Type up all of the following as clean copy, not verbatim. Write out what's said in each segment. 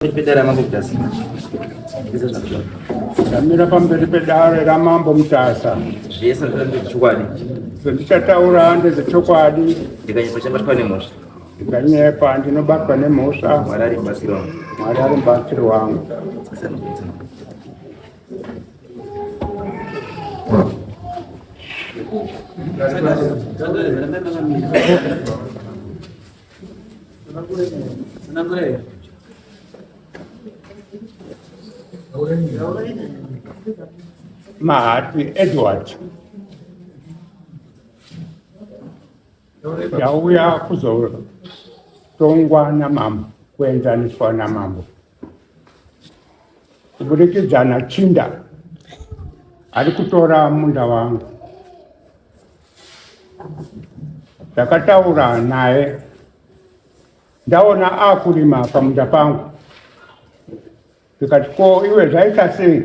Pedare raMambo Mutasa. Ndamira pamberi pedare raMambo Mutasa. Zvese ndezvechokwadi. Zvandichataura ndezvechokwadi. Ndikanyepa chabatwa nemhosva. Ndikanyepa ndinobatwa nemhosva. Mwari ari mubatsiri wangu. Mwari ari mubatsiri wangu. Mahati Edward ndauya kuzotongwa namambo kuenzaniswa namambo kuburikidza nachinda ari kutora munda wangu ndakataura naye ndaona akurima pamunda pangu ndikati ko iwe zvaita sei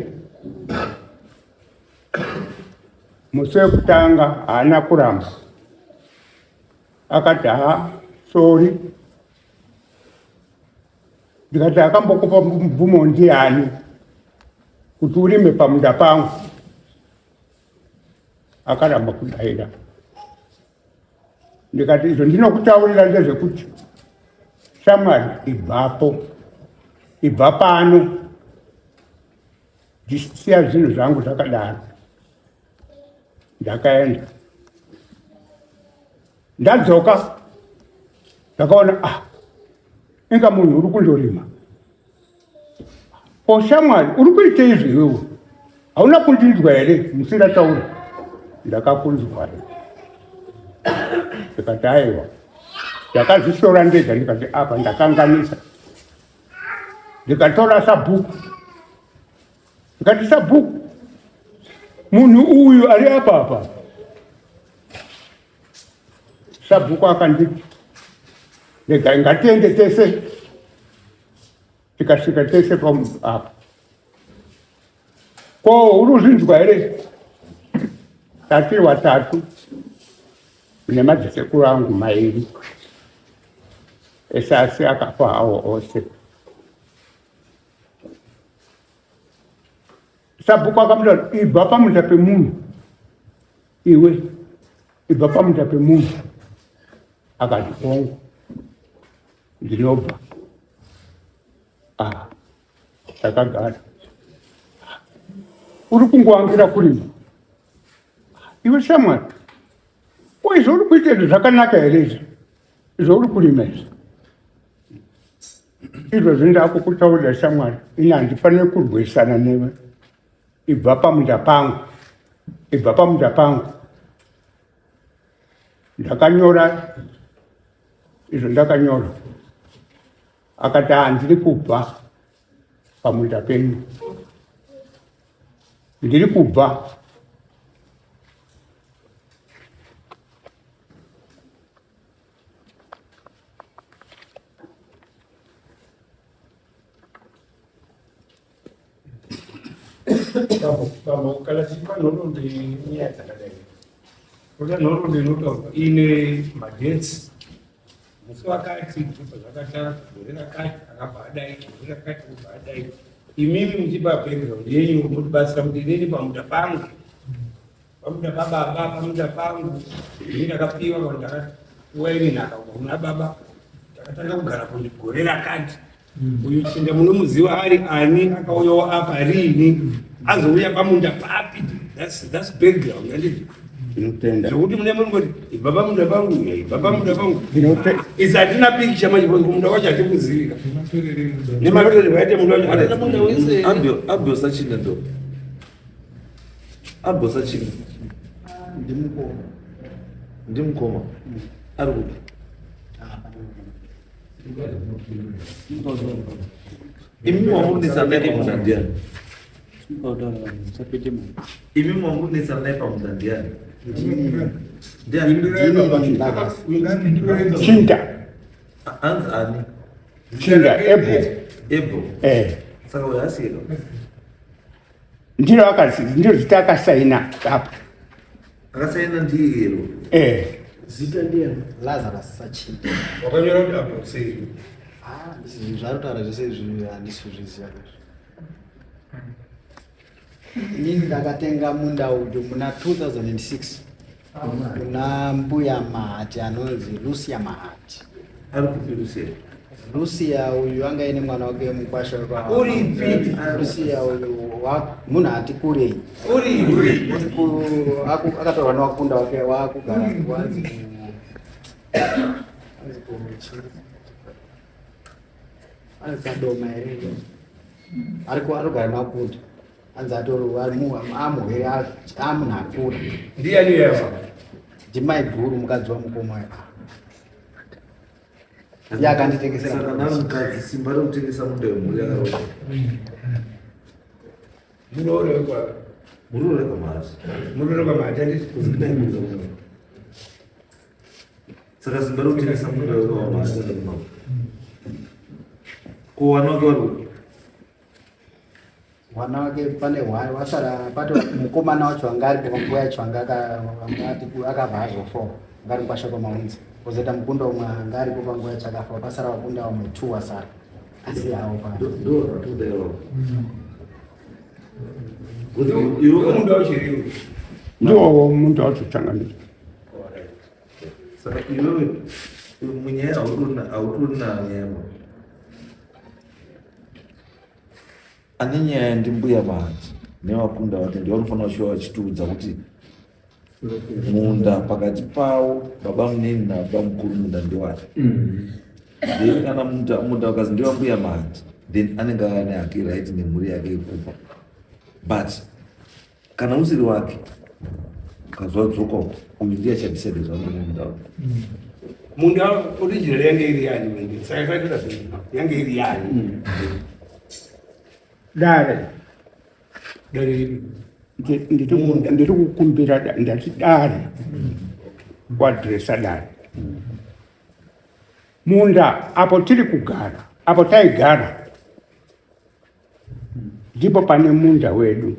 musi wekutanga haana kuramba akati ha sori ndikati akambokupa mvumo ndiani kuti urime pamunda pangu akaramba kudaira ndikati izvo ndinokutaurira ndezvekuti shamwari ibvapo ibva pano ndisiya zvinhu zvangu zvakadaro ndakaenda ndadzoka ndakaona ah inga munhu uri kundorima Ko shamwari uri kuita izvi iwewe? Hauna kundinzwa here musingataura? Ndakakunzwa. Ndikati aiwa. Ndakazvishora ndega ndikati apa ndakanganisa. Ndikatora sabhuku. Ndikati sabhuku munhu uyu ari apa apa. Sabhuku akanditi regai ngatiende tese tikasvika tese apa ko uri kuzvinzwa here tati watatu nemadzisekuru angu mairi ese asi akafa hawo ose sabhuku akamuta ibva pamunda pemunhu iwe ibva pamunda pemunhu akati hongu ndinobva ah, takagara uri kungoangira kurima iwe shamwari ko izvo uri kuita izvi zvakanaka here izvi izvo uri kurima izvi izvozvi ndakukutaurira shamwari ini handifaniri kurwisana newe ibva pamunda pangu ibva pamunda pangu ndakanyora izvo ndakanyora akati handiri kubva pamunda penyu ndiri kubva Bambo, kana tichipa nhoroondo yenyaya dzakadai, toda nhoroondo inotaurwa ine madates, musi wakati, zvobva zvakatanga, gore rakati, akabva adai, gore rakati, akabva adai. Imimi muchipa background yenyu munotibatsira kuti inini pamunda pangu, pamunda pababa, pamunda pangu, ini ndakapiwa kana ndakapiwa ini nhaka kubva kuna baba, ndakatanga kugara kundi gore rakati. Uyu chinda munomuziva ari ani akauyawo apa riini azouya pamunda papi that's, that's background handiti Ndinotenda. zvekuti mune munongoti ibva pamunda pangu ibva pamunda pangu Ndinote- isi hatina pikicha manje because munda wacho hatikuzivika nematorere vaite munda wacho hatina munda wese Abio, Abio sachinda ndo. Abio sachinda. Ndimukoma. Ndimukoma. Ari kupi? Imi wamuri naye pamunda ndiani? Imi wamuri naye pamunda ndiani? Ndiani? Chinda. Anzi ani? Chinda Ebo. Ebo. Eh. Saka uyo asiyeka. Ndiro akasi ndiro zita akasaina apa. Akasaina ndiye ero. Eh. Zita ndiye Lazarus Sachinda. Wakanyora kuti apo sei? Ah, zvaari kutaura zvese izvi handisi kuzviziva izvi. Inini ndakatenga munda uyu muna 2006 kuna mbuya Mahati anonzi Lucia Mahati. Ari kupi Lucia? Lucia uyu anga aine mwana wake mukwasha wekwa Uripi? Lucia uyu munhu ati kurei. Uripi? Akatorwa newakunda wake wakugara wanzi anzi kadoma here arikugara nakunda anzi amuhwere amunhu akura. Ndiani yeva? Ndimai guru mukadzi wamukoma iye akanditengesera. Saka nari mukadzi simba rekutengesa munda wemhuri yakaroora. Muroore wekwa Muroore kwamhati. Muroore kwamhati handiti? Kuzikidai munda uno. Saka simba rekutengesa munda wekwamhati ndinao. Ko vana vake vari kupi? Vana vake pane wasara pato mukomana wacho anga aripo panguva yacho anga akabva azofawo anga ari mukwasha kwamaunzi kozoita mukunda umwe anga aripo panguva yacho akafa pasara vakunda vamwe 2 wasara asi avo pa Ndo zvatoda ivavo. Iwe Munda wacho iriwo. Ndiwowo munda wacho changamire. Saka iwewe munyaya hautorina nyaya ma. Ane nyaya ndimbuya Mahati nevakunda vake ndivo vanofanira kushuva vachitiudza kuti munda pakati pavo baba munini nababa mukuru munda ndewake. Then kana munda ukazi ndewambuya Mahati then anenge ane hake right nemhuri yake yekupa. But kana usiri wake ukazwadzoka uko uyu ndiye achadecide zvaanoda munda wake. Munda original yange iri yani munda. Saka zvaitoda zvinhu yange iri yani. Dare. Dare ripi? Ndiri kukumbira ndati dare. Kuadhiresa dare. Munda apo tiri kugara, apo taigara, ndipo pane munda wedu.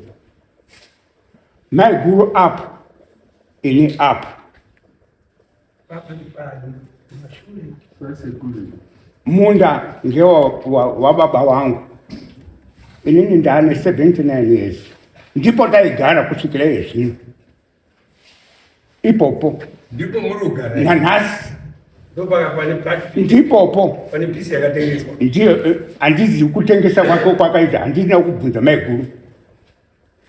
Maiguru apo, ini apo. Munda ngewa wababa wangu. Inini ndane 79 years. Ndipo taigara kusvikira iye zvino. Ipopo. Ndipo muri kugara. Nanhasi. Ndopaka pane platform. Ndipopo. Pane pisi yakatengeswa. Ndiyo, handizivi kutengesa kwake kwakaita, handina kubvunza maiguru.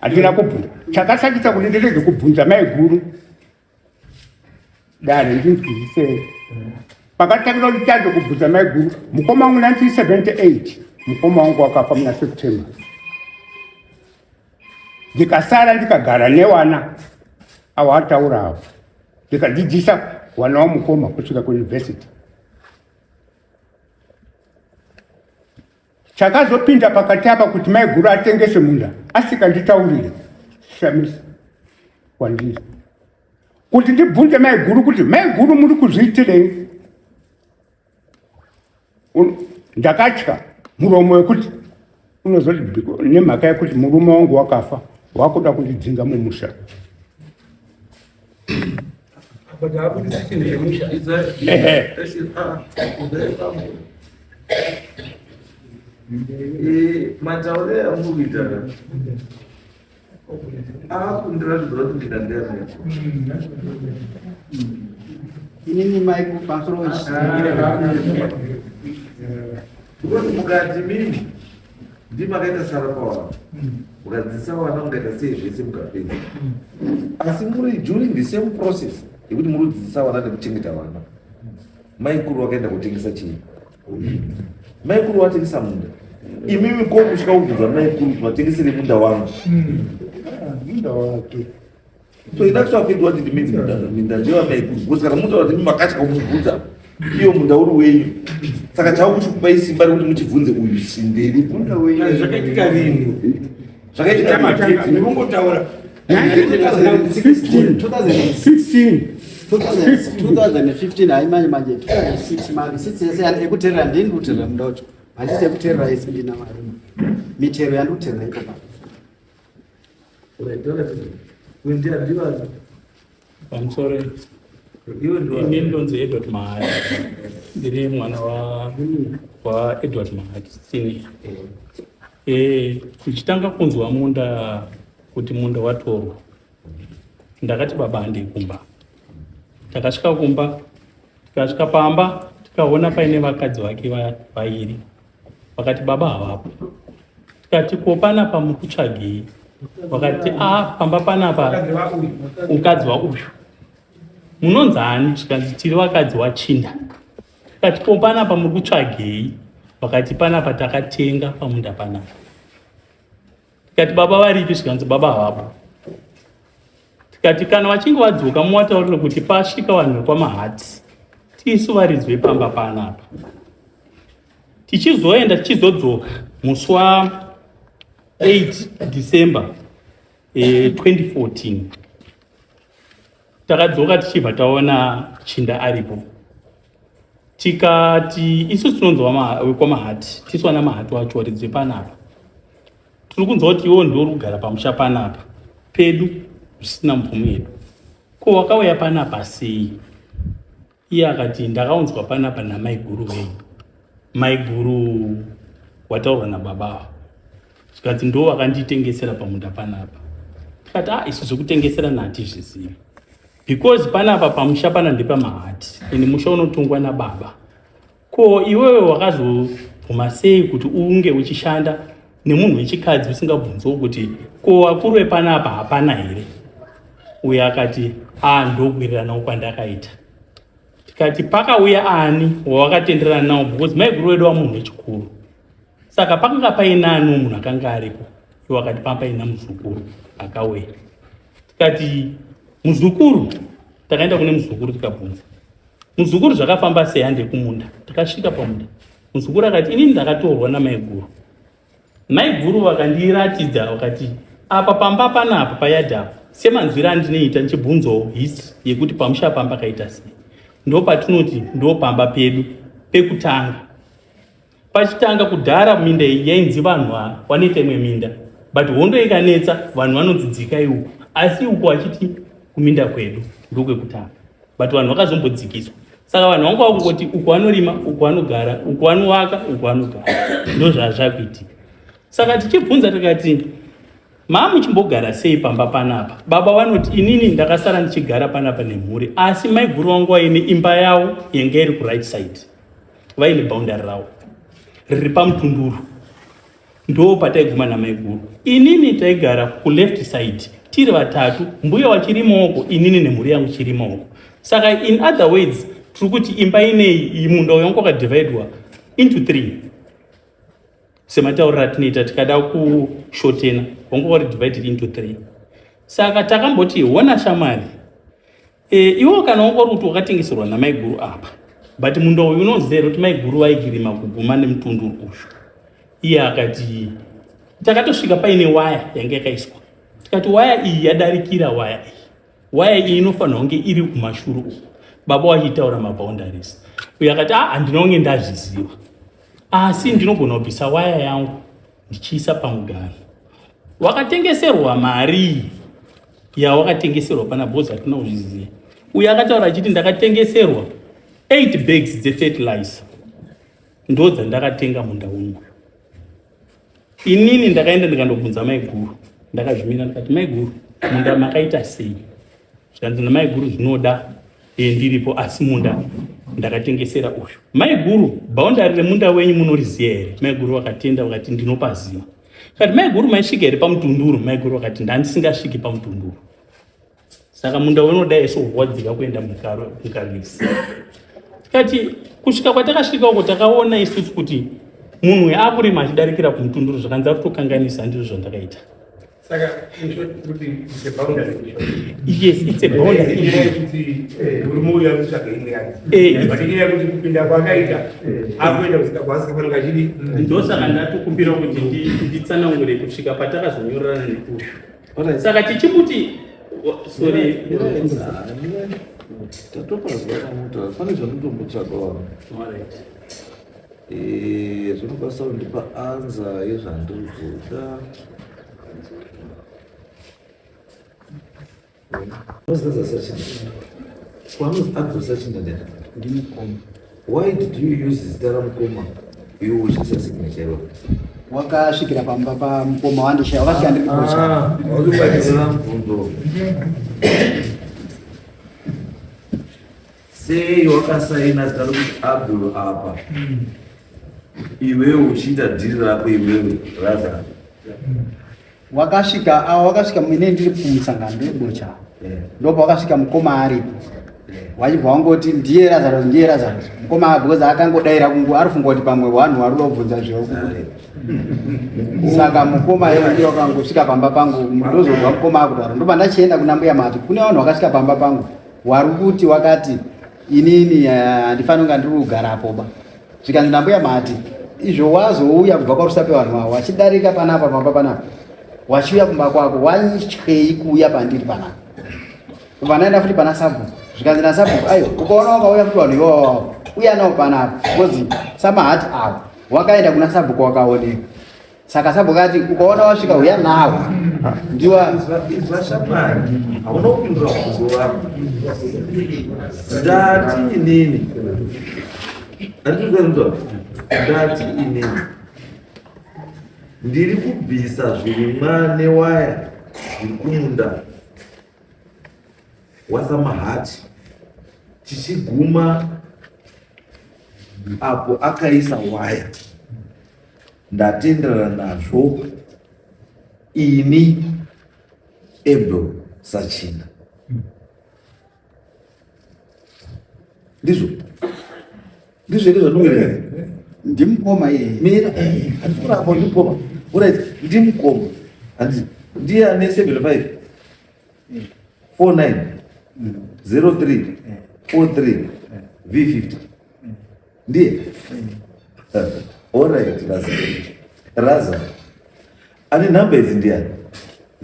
Handina kubvunza. Chakasakisa kuti ndirege kubvunza maiguru. Dare ndinzwisise. Pakatangira kuti tanze kubvunza maiguru, mukoma wangu 1978, mukoma wangu wakafa muna September. Ndikasara ndikagara newana awo ataura awo. Ndikadzidzisa wana wamukoma kusvika kuuniversity. Chakazopinda pakati apa kuti maiguru atengese munda asikanditaurire shamisa kwandiri kuti ndibvunze maiguru kuti maiguru muri kuzviitirei. Ndakatya muromo wekuti unozoti nemhaka yekuti murume wangu wakafa wakuda kundidzinga mumusha. Ehe. Matauriro amuri kuita akundiratidza kuti ndindandeya. Inini mai pamusoro Because mukati mimi ndimakaita sara pavanhu mukadzidzisa vana mukaita sei zvese mukapedza, asi muri during the same process yekuti muri kudzidzisa vana nekuchengeta vana, maikuru vakaenda kutengesa chii? Maikuru vatengesa munda. Imimi ko kusvika kubvunza maikuru kuti vatengesere munda wangu? Munda wake. So in actual fact what it means, minda ndewa maikuru, because kana mutaura kuti makatya kumubvunza iyo munda uri wenyu, saka chava kuchikupai simba rekuti muchibvunze uyu sinderi. Munda wenyu. Zvakaitika rini? Zvakaitika Magetsi ndinongotaura. 15. 15. 2015 hayi manje manje 2006 marisitsi ese ekuterera ndini kuterera munda wacho handisi ekuterera ese ndina mari mitero yandikuterera ipopa. Kuendea ndivazi. Pamusoro. Ini ndonzi Edward Mahati, ndiri mwana waEdward Mahati senior. Ndichitanga kunzwa munda kuti munda watorwa, ndakati baba handei kumba. Takasvika kumba, tikasvika pamba tikaona paine vakadzi vake vairi, vakati baba havapo. Tikati ko panapa muri kutsvagei? Vakati a pamba panapa mukadzi wauyu munonzani? Zvikanzi tiri vakadzi wachinda. Tikati ko panapa muri kutsvagei? Vakati panapa takatenga pamunda panapa. Tikati baba varipi? Zvikanzi baba havapo. Tikati kana vachinge vadzoka muvataurire kuti pasvika vanhu vekwaMahati, tisu varidzwe pamba panapa. Tichizoenda tichizodzoka musi wa 8 December 2014, takadzoka tichibva taona Chinda aripo. Tikati isu tinonzwa wekwaMahati, tisu vana Mahati wacho waridzwe panapa. Tiri kunzwa kuti iwo ndiwo uri kugara pamusha panapa pedu zvisina mvumo yedu, ko wakauya panapa sei? Iye akati ndakaunzwa panapa namaiguru venyu, maiguru wataurwa nababa ava. Zvikanzi ndo vakanditengesera pamunda panapa. Tikati ah, isu zvekutengesera hatizvizivi, because panapa pamusha pana ndepamahati and musha unotongwa nababa. Ko iwewe wakazobvuma sei kuti unge uchishanda nemunhu wechikadzi usingabvunziwo kuti ko vakuru vepanapa hapana here? Uyo akati a ndokuwiriranawo kwandakaita. Tikati pakauya ani wawakatenderana nawo? Because maiguru wedu wamunhu wechikuru, saka pakanga paina aniwo munhu akanga aripo? Iwo akati pamba paina muzukuru akauya. Tikati muzukuru, takaenda kune muzukuru tikabvunza muzukuru zvakafamba sei, hande kumunda. Takasvika pamunda, muzukuru akati inini ndakatorwa namaiguru, maiguru vakandiratidza vakati apa pamba panapa payadhi apa, semanzwiro andinoita ndichibvunzawo history yekuti pamusha pamba kaita sei, ndo patinoti ndo pamba pedu pekutanga. Pachitanga kudhara minda iyi yainzi vanhu vanoita imwe minda, but hondo ikanetsa vanhu vanonzi dzikai uku, asi uku vachiti kuminda kwedu ndokwekutanga, but vanhu vakazombodzikiswa. Saka vanhu vanga vakungoti uku vanorima, uku vanogara, uku vanovaka, uku vanogara, ndo zvazvakuitika. Saka tichibvunza tikati maa muchimbogara sei pamba panapa? Baba vanoti inini ndakasara ndichigara panapa nemhuri, asi maiguru vangu vaine imba yavo yanga iri kuright side, vaine boundary ravo riri pamutunduru, ndo pataiguma namaiguru. Inini taigara kuleft side tiri vatatu, mbuya wachirimaoko, inini nemhuri yangu chirimaoko. Saka in other words tiri kuti imba inei, munda uyu wanga wakadivhaidwa into three, sematauriro atinoita tikada kushotena, wanga wari divided into three. Saka takamboti hona shamwari, iwo kana wanga uri kuti wakatengeserwa namaiguru apa, but munda uyu unoziva here kuti maiguru vaigirima kuguma nemutunduru uyu? Iye akati takatosvika paine waya yanga yakaiswa, tikati waya iyi yadarikira, waya iyi, waya iyi inofanira kunge iri kumashuru uku, baba wachitaura maboundaries. Uyo akati a handina kunge ndazviziva, asi ndinogona kubvisa waya yangu ndichiisa pamugano. Wakatengeserwa mari yawakatengeserwa pana bhozi hatina kuzviziva. Uyo akataura achiti ndakatengeserwa 8 bags dzefertilizer, ndo dzandakatenga munda unoyu. Inini ndakaenda ndikandobvunza maiguru, ndakazvimira ndikati maiguru munda makaita sei? Zvikanzi namaiguru zvinoda ndiripo, asi munda ndakatengesera uyu. Maiguru, boundary remunda wenyu munoriziva here? Maiguru vakatenda vakati ndinopaziva. Kati maiguru maisvika here pamutunduru? Maiguru vakati ndandisingasviki pamutunduru. Saka munda unodai so wadzika kuenda mukarwizi. Tikati kusvika kwatakasvika uko takaona isusu kuti munhu uyu akurima achidarikira kumutunduru, zvakanzi akutokanganisa, ndizvo zvandakaita. Saka in short kuti it's a boundary issue. Yes, it's a boundary Inyaya issue. yekuti murume uyu ari kutsvaga imwe yake. But inyaya yekuti kupinda kwaakaita akuenda kusvika kwaasikafanira achidi. Ndosaka ndatokumbira kuti nditsanangure kusvika patakazonyorerana neuyu. Saka tichimuti sorry. Tatopazwa kamuta pane zvandotombotsvagawo. Alright. Zvinokwanisa kundipa anza yezvandiri kuda. Kwanozi Abdul Sachinda ndani? Ndimukoma. Why did you use zita ramukoma iwe uchiisa signature iwe? Wakasvikira pamba pamukoma wandishaya, wakasvika ndiri kubocha. Ah, wakubatira mubvunzo. Sei wakasaina zita rokuti Abdul apa? Iwewe uchiita dhiri rako iwewe Lazarus. Wakasvika awa wakasvika mine ndiri kumusangano ndebocha. Ndopa wakasvika mukoma aripo. Wachibva wangoti ndiye Lazarus, ndiye Lazarus. Mukoma because akangodaira kungu arifunga kuti pamwe vanhu vari kubvunza zviro kubuda. Saka mukoma iye ndiye wakangosvika pamba pangu ndozobva mukoma akutaura. Ndopa ndachienda kuna mbuya mati kune vanhu vakasvika pamba pangu wari kuti wakati inini handifaniri kunga ndiri kugarapo ba. Zvikanzi nambuya mati izvo wazouya kubva kwaRusape vanhu avo wachidarika panapa pamba panapa wachiuya kumba kwako watyei kuuya pandiri panapa. Kubva ndaenda futi pana sabhuku zvikanzi nasabhuku ayo ukaona wakauya futi vanhu iwawawo uya nawo panapa because samahati avo wakaenda kuna sabhuku wakaoneka. Saka sabhuku akati ukaona wasvika uya nawo ndiwa Izwa shamwari, hauna kupindura mubvunzo wangu. Ndati inini, handikuziva ndati inini ndiri kubvisa zvirimwa newaya zviri kumunda waSamahati tichiguma apo akaisa waya. Ndatenderana nazvo ini Abel Sachina. Ndizvo ndizvo here zvandinoita? Ndimukoma iyeye. Mira, handisi kuramba ndimukoma. Alright, ndimukoma. Handisi ndiye ane 75 49 03 43 V50. Ndiye. Alright, Raza. Raza. Ane nhamba idzi ndiani?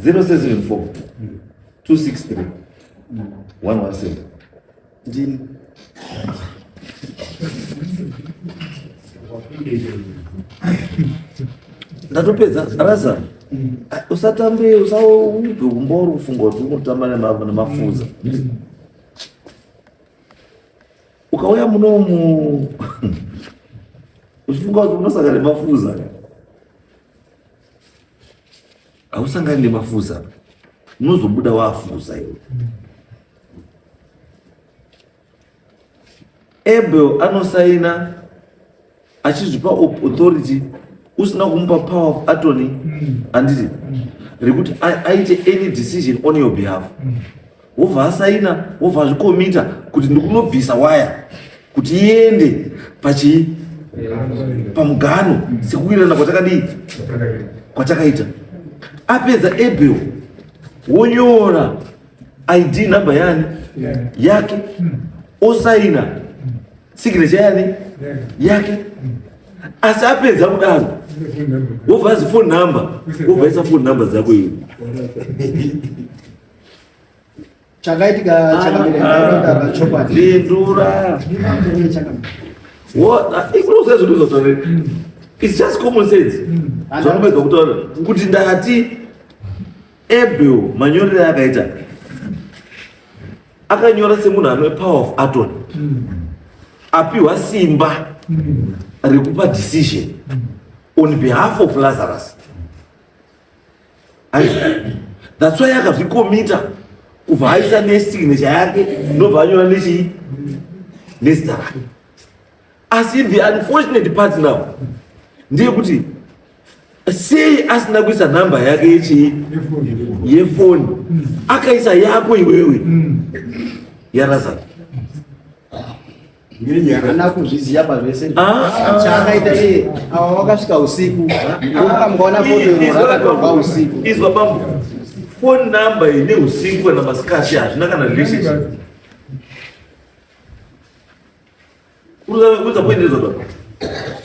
0774 263 117. Ndini. Ndatopedza Raza. Usatambe usaubve kumba uri kufunga kuti unotamba nemafuza. Ukauya munomu uchifunga kuti unosangana nemafuza, hausangani nemafuza, unozobuda wafuza iwe. Abel anosaina achizvipa authority usina kumupa power of attorney, handiti, rekuti aite any decision on your behalf. Wobva asaina, wobva azvikomita kuti ndikunobvisa waya kuti iende pachii pamugano sekuwirirana kwatakadii kwatakaita. Apedza Abel wonyora ID number yani yake, osaina signature yani yake. Asi apedza kudaro wobva azi phone number, wobva aisa phone number dzako iwe. Chakaitika chakamira chokwadi. Lindura. What? Ikunoziva zvinhu zvataura. It's just common sense. Zvaunopedza kutaura kuti ndati Abel manyorero akaita akanyora semunhu ane power of attorney, apiwa simba rekupa decision on behalf of Lazarus. Ayi, that's why akazvikomita kubva aisa nesignature yake, ndobva anyora nechii nezita rake. Asi the unfortunate part now ndeyekuti sei asina kuisa nhamba yake yechii yefoni, akaisa yako iwewe yaRazaro. Haana kuzviziva pazvese chaakaita iye. Ava wakasvika usiku, mukaona foto iro rakatorwa usiku. Izwa bambo, phone number ine usiku kana masikati hazvina kana relationship. Uza kuendereza baba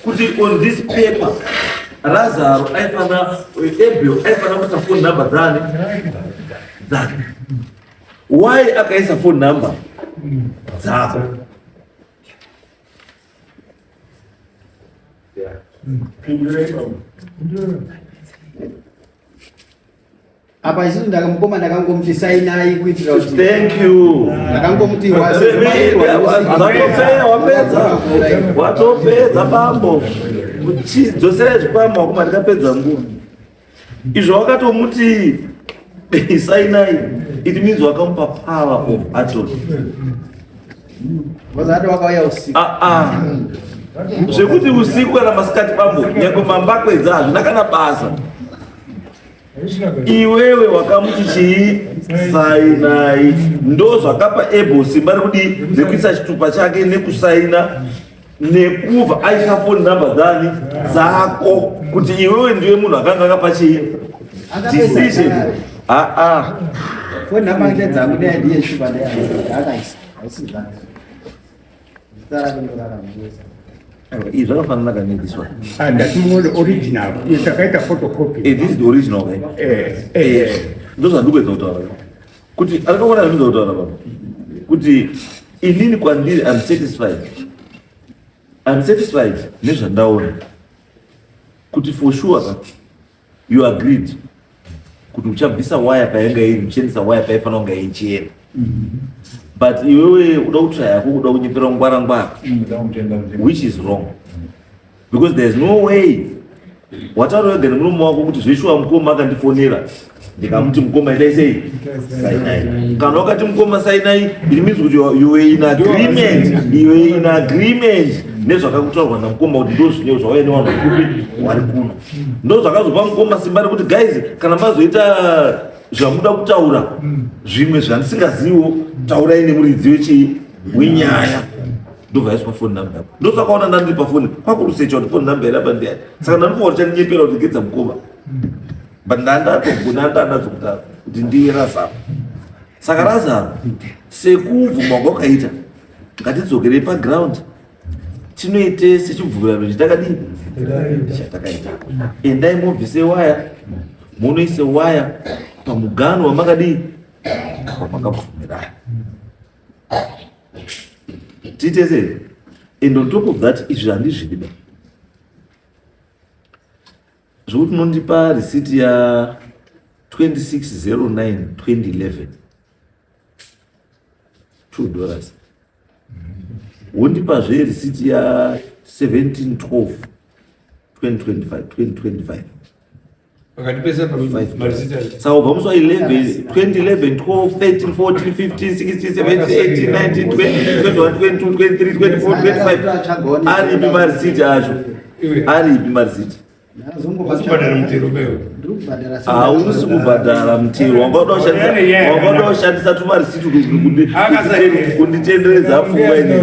kuti on this paper Lazaro aifana, Abel aifana kuisa phone number dzani dzake. Why akaisa phone number dzako? Apa isusu ndakamukoma ndakangomuti sainai kuitira kuti Thank you. Ndakangomuti Wapedza, watopedza bambo. Chidzoserai zvikwama wakoma ndikapedza nguva. Izvo wakatomuti sainai, it means wakamupa power of attorney. Wazati wakauya usiku. Ah ah. Zvekuti usiku kana masikati bambo, nyangwe mambakwedza hazvina kana basa. Iwewe wakamuti chii? Sainai. Ndo zvakapa Abel simba rekudii? Rekuisa chitupa chake nekusaina nekubva aisa phone number dzani dzako kuti iwewe ndiwe munhu akanga akapa chii? Decision. Ah ah. Phone number dzangu ndiye chitupa ndiye akaisa. Haisi zvake. Zita rake ndorakamuisa. Izvi zvakafanana kane this one. Ah, ndati muone original. Iyo takaita photocopy. Eh, this is the original right? Eh, eh. Ndozvandikuedza kutaura. Kuti arikaona zvandikuedza kutaura baba. Kuti inini kwandiri I'm satisfied. I'm satisfied nezvandaona. Kuti for sure ka you agreed kuti uchabvisa waya painga iri uchiendesa waya paifanira kunge ichienda. But iwewe uda kutsvaya yako kuda kunyepera ngwara ngwara which is wrong because there's no way wataura wega nemuromo wako kuti zveshuwa mukoma akandifonera ndikamuti mukoma itai sei sainai kana wakati mukoma sainai it means kuti you were in agreement you were in agreement nezvakakutaurwa namukoma kuti ndo zvineo zvauya nevanhu kupi wari kuno ndo zvakazopa mukoma simba rekuti guys kana mazoita zvamuda kutaura zvimwe zvandisingaziviwo taurai nemuridzi wechii wenyaya ndobva yaiswa phone number yako ndosakaona ndandiri pafoni kwakurusecha kuti phone number yaramba ndiyani saka ndandikuva kuti chandinyepera kuti gedza mukoma but ndandatogona ndandadzo kuti ndiye Razaro saka Razaro sekubvuma kwakaita ngatidzokerei paground tinoite sechibvumirano chatakadii chatakaita endai mobvise waya munoise waya pamugano wamakadii wamakabvumirana tiite sei and on top of that izvi handizvidi ba zvekuti unondipa risiti ya 2609 2011 2 dollars wondipazve risiti ya 1712 2025 2025 Pakati pese saka ubva musi wa 11 2011 12 13 14 15 16 17 18 19 20 21 22 23 24 25 aripi marisiti acho aripi marisiti Kubhadhara mutero bewe. hausi kubhadhara mutero wangauda kushandisa tumarisiti kunditenderedza pfungwa ini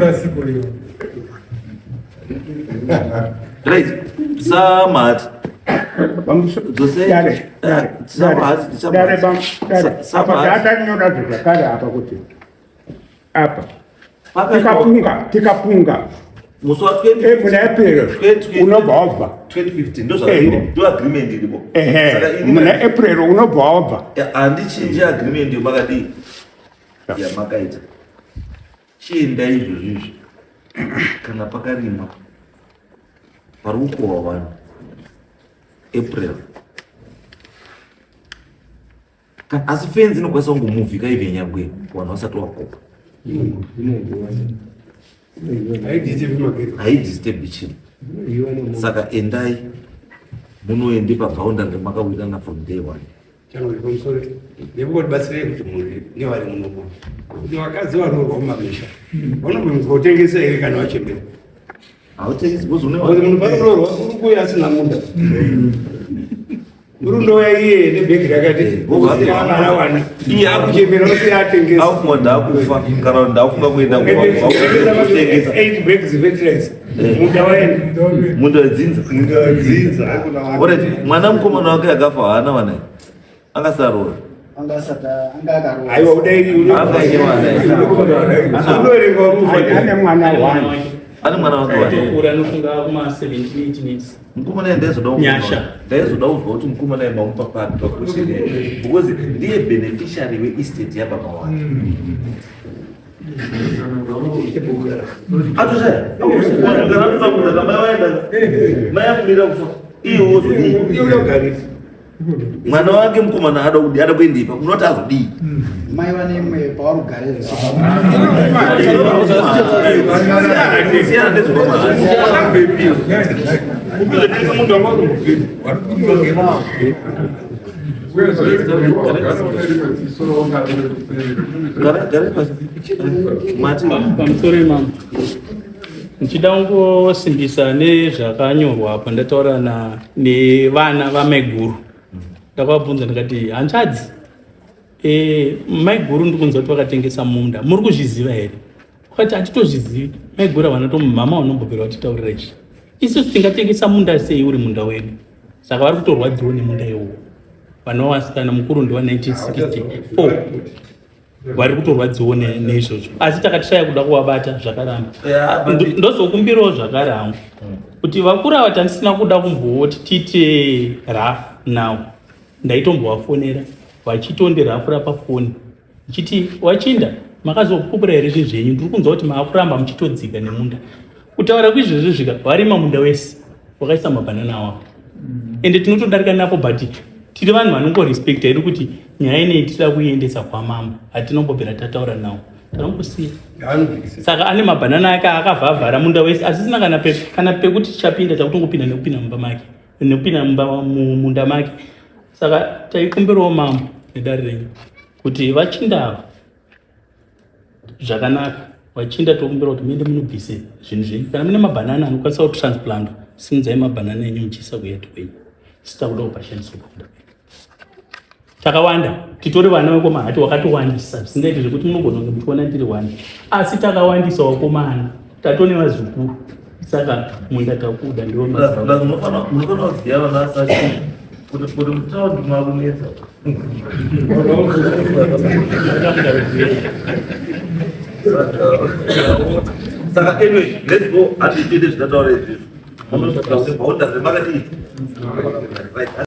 right samati Dare, dare, dare, dare, apa tatanyora zvakare apa kuti apa tikapunga tikapunga musi wa muna April unobva wabva 2015 ndo agreement iripo ehe muna April unobva wabva handichinji agreement yomakadii yamakaita chienda izvozvo izvi kana pakarimwa pari kukohwa vanhu April asi fenzi inokwanisa kungomuvhika even nyangwe vanhu vasati wakopa haidisturbi chinhu saka endai munoende paboundary ramakawirana from day one Chanori pamusoro nekubatsirei kuti mhuri nevari munomo kuti vakadzi varoorwa mumamisha vanobvumidzwa kutengesa here kana vachembera hautengesi because une Because munhu panoroorwa uri kuuya asina munda uri ndouya iye nebhegi rakati marawana Iye akuchembera osiya atengesa akufunga ndakufa kana kuti ndakufunga kuenda kutengesa eight bags fertilizer munda waenda munda wedzinza Alright, mwana mukomana wake akafa haana vana here angasaroora aiwa udai Angaine vana here unoerenga wakufa ane mwana wani ane mwana wake wani Atokura anofunga kuma 17 18 years. mukomana iye ndaizoda Nyasha. ndaizoda kuzwa kuti mukomana iye mamupa papi pakushiri because ndiye beneficiary weestate yababa wake atoshaya mai waenda mai akumira kufa iye wozodii iye unogarisa Mwana wake mukomana ada kudii, ada kuendepa, unoti azodii? Mai vane imwe pavari kugarira. Siyana nezvekwamahati. Gare pasi. Mati. Pamusoro imamo, ndichida kungosimbisa nezvakanyorwa apo ndataura nevana vamaiguru. Ndakavabvunza ndikati, hanzvadzi, maiguru ndikunzwa kuti vakatengesa munda, muri kuzviziva here? Vakati hatitozvizivi, maiguru havana mama vanombobvira vatitaurira izvi. Isusu tingatengesa munda sei uri munda wedu? Saka vari kutorwadziwa nemunda iwowo. Vana vasikana, mukuru ndewa 1964, vari kutorwadziwa neizvozvo, asi takatishaya kuda kuvabata zvakaramba. Yeah, but Ndozokumbirawo zvakare hangu kuti vakuru ava tandisina kuda kumboti tiite rough now. Ndaitombovafonera vachitondirafura pafoni, ndichiti, wachinda makazopupura here zvinhu zvenyu? Ndiri kunzwa kuti maakuramba muchitodzika nemunda. Kutaura kuizvozvo zvika varima munda wese, wakaisa mabhanana awapo, ende tinotodarika napo, but tiri vanhu vanongorespecta iri kuti nyaya ineyi tida kuiendesa kwamambo. Hatinombobvira tataura nawo, takangosiya. Saka ane mabhanana ake akavhavhara munda wese, asisina kana kana pekuti tichapinda, takutongopinda nekupinda mumba make, nekupinda mumba mumunda make. Saka taikumbirawo mambo nedare renyu kuti vachindava zvakanaka, vachinda tokumbira kuti muende munobvise zvinhu zvenyu. Kana mune mabhanana anokwanisa kutransplant, simudzai mabhanana enyu muchiisa kuyard kwenyu. Sitakuda kupashandiswa pakunda kwedu. Takawanda, titori vana vekwamahati wakatowandisa zvisingaiti zvekuti munogona kunge muchiona ndiri wani, asi takawandisa wakomana, tatone vazukuru. Saka munda takuda ndiwo. Munofanira kuziva vana sachi kuti mutaundi makunetsa. Saka anyway, let's go. Hatitiite zvitataura izvizvo. Munosvika kuti boundary makadii? Right.